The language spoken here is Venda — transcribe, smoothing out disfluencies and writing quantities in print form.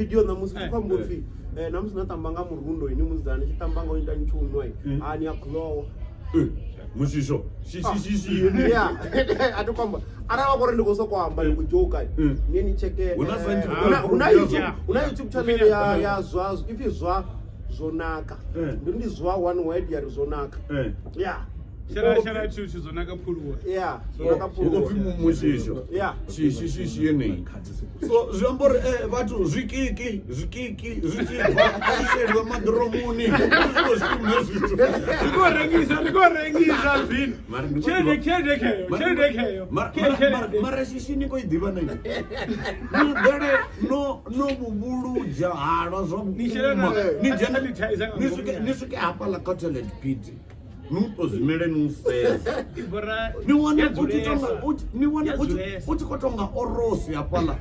video ṋamusi tshi khou amba upfhi ṋamusi na tamba nga murundo ini musidzana ni tshi tamba nga u ita ni tshi u nwa a ni a glowa. Mushisho shishishishi. Ya, a thi khou amba arali vha khou ri ndi khou sokou amba, ndi khou joka. Ni ni tsheke. Hu na scientific Hu na proof YouTube, yazwo. hu na YouTube channel ya zwa ipfi zwa zwo naka. Ndi zwa one word ya ri zwo naka. Ya. Shela shela tshithu zwo naka phuluwa. Ya, zwo naka Hu khou pfi phuluwa. mushisho Ya. shishishishi yeneyi. So zwi amba uri vhathu zwikiki zwikiki zwi tshi bva zwi sheliwa maḓiromuni zwi khou shuma zwithu. Ri khou rengisa, ri khou rengisa zwino. Mara ndi khou Tshelede ḓivha- tshelede kheyo, tshelede kheyo. Mara shishi ni khou i ḓivha na ni ḓele no vhuvhuludza halwa zwa Ni shela na- vhukuma ni na dzhene sanitizer nga ni ngomu swike ya. ni swike hafhaḽa kha toilet pit, ni u tou zwimele ni u sedze I bora ni wane ya u tshi tonga dzulesa. ni wane Ya dzulesa. u tshi khou tonga orosi hafhaḽa.